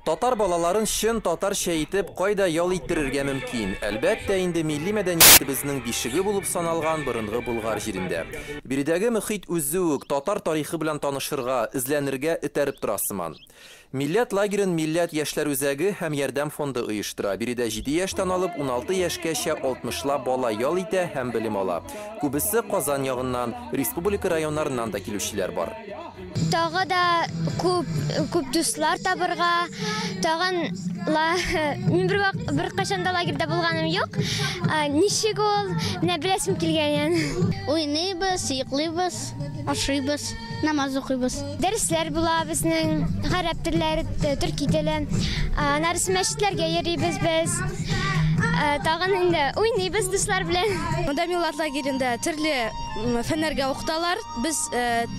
Татар балаларын чын татарча итеп кайда ял иттерергә мөмкин? Әлбәттә инде, милли мәдәниятебезнең бишеге булып саналган борынгы Болгар җирендә. Биредәге мөхит үзе үк татар тарихы белән танышырга, эзләнергә этәреп тора сыман. Милләт лагерен Милләт яшьләр үзәге һәм Ярдәм фонды оештыра. Биредә җиде яшьтән алып 16 яшькәчә алтмышлап бала ял итә һәм белем ала. Күбесе Казан ягыннан, республика районнарыннан да килүчеләр бар. Тагы да күп күп дуслар табырга, тагын ла мин бер вак беркайчан да лагерьда булганым юк. Ничек ул? Менә беләсем килгән. Уйныйбыз, йоклыйбыз, ашыйбыз, намаз укыйбыз. Дәресләр була безнең, гарәп телләре, төрки теле. Аннары мәчетләргә йөрибез без. Тагын инде уйныйбыз дуслар белән. Монда Милләт лагеренда төрле фәннәргә укыталар. Без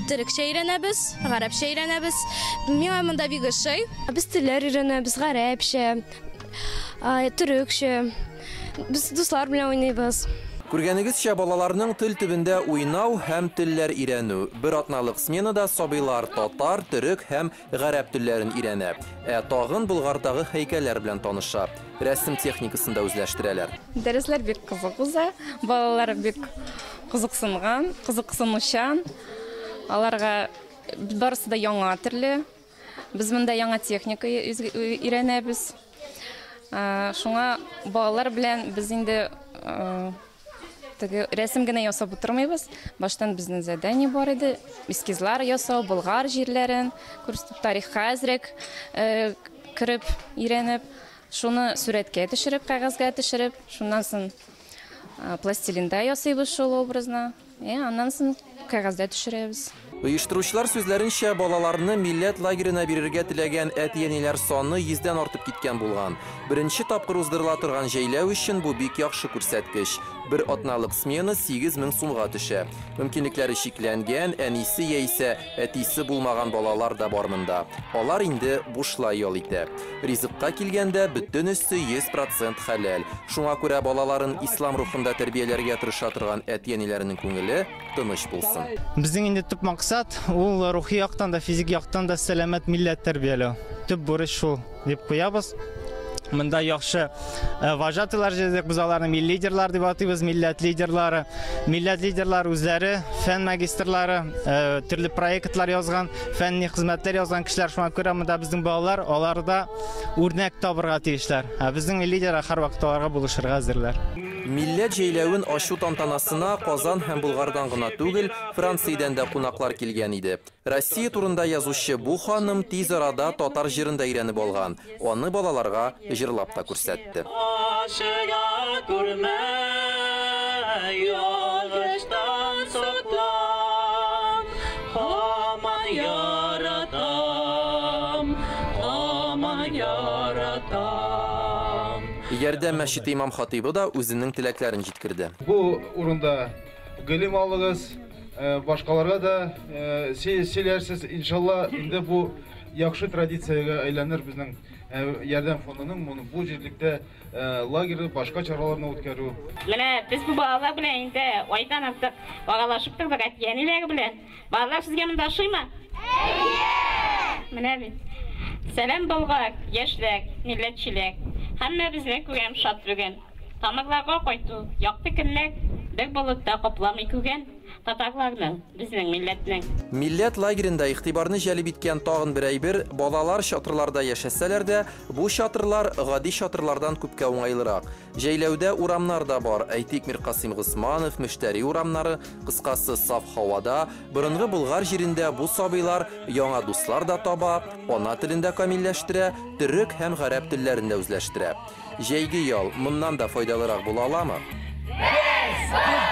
төрекчә өйрәнәбез, гарәпчә өйрәнәбез. Миңа монда бик ошый. Без телләр өйрәнәбез, гарәпчә, төрекчә. Без дуслар белән уйныйбыз. Күргәнегезчә, балаларның тел төбендә уйнау һәм телләр өйрәнү. Бер атналык сменада сабыйлар татар, төрек һәм гарәп телләрен өйрәнә. Ә тагын Болгардагы һәйкәлләр белән таныша. Рәсем техникасын да үзләштерәләр. Дәресләр бик кызык уза. Балалар бик кызыксынган, кызыксынучан. Аларга барысы да яңа төрле. Без монда яңа техника өйрәнәбез. Шуңа балалар белән без инде теге рәсем генә ясап утырмыйбыз. Баштан безнең задание бар иде, эскизлар ясау, Болгар җирләрен күрсәтеп, тарихка әзрәк кереп, өйрәнеп, шуны сурәткә төшереп, кәгазьгә төшереп, шуннан соң пластилинда ясыйбыз шул образны. Аннан соң кәгазьдә төшерәбез. Оештыручылар сүзләренчә, балаларны милләт лагерена бирергә теләгән әти-әниләр саны йөздән артып киткән булган. Беренче тапкыр уздырыла торган җәйләү өчен бу бик яхшы күрсәткеч. Бер атналык смена 8000 сумга төшә. Мөмкинлекләре чикләнгән, әнисе яисә әтисе булмаган балалар да бар монда. Алар инде бушлай ял итә. Ризыкка килгәндә, бөтенесе 100% хәләл. Шуңа күрә балаларын ислам рухында тәрбияләргә тырыша торган әти-әниләренең күңеле тыныч булсын. Безнең инде төп максат ул рухи яктан да, физик яктан да сәламәт милләт тәрбияләү. Төп бурыч шул дип куябыз. Монда яхшы вожатыйлар җыйдык, без аларны милли лидерлар дип атыйбыз, милләт лидерлары. Милләт лидерлары үзләре фән магистрлары, төрле проектлар язган, фәнни хезмәтләр язган кешеләр. Шуңа күрә монда безнең балалар аларда үрнәк табырга тиешләр. Ә безнең милли лидерлар һәрвакыт аларга булышырга әзерләр. Милләт җәйләвен ачу тантанасына Казан һәм Болгардан гына түгел, Франциядән дә кунаклар килгән иде. Россия турында язучы бу ханым тиз арада татар җырын да өйрәнеп алган. Аны балаларга җырлап та күрсәтте. Ашыга күрмә, ялгыштан саклан, һаман яратам, һаман яратам. Ярдәм мәчете имам хатыйбы да үзенең теләкләрен җиткерде. Бу урында гыйлем алыгыз, башкаларга да сөйләрсез, иншалла, инде бу яхшы традициягә әйләнер безнең Ярдәм фондының моны бу җирлектә лагерь башка чараларны үткәрү. Менә без бу балалар белән инде айдан артык аралашып тордык әти-әниләре белән. Балалар, сезгә монда ошыймы? Әйе! Менә бит. Сәлам, Болгар, яшьләр, милләтчеләр. Һәммәбезне күрәм шат бүген. Тамырларга кайту, якты көннәр бер болыт та капламый күген татарларның, безнең милләтнең. Милләт лагеренда игътибарны җәлеп иткән тагын бер әйбер, балалар чатырларда яшәсәләр дә, бу чатырлар гади чатырлардан күпкә уңайлырак. Җәйләүдә урамнар да бар, әйтик, Миркасыйм Госманов, Мөштәри урамнары, кыскасы, саф һавада, борынгы Болгар җирендә бу сабыйлар яңа дуслар да таба, ана телен дә камилләштерә, төрек һәм гарәп телләрен дә үзләштерә. Җәйге ял моннан да файдалырак була аламы? Без!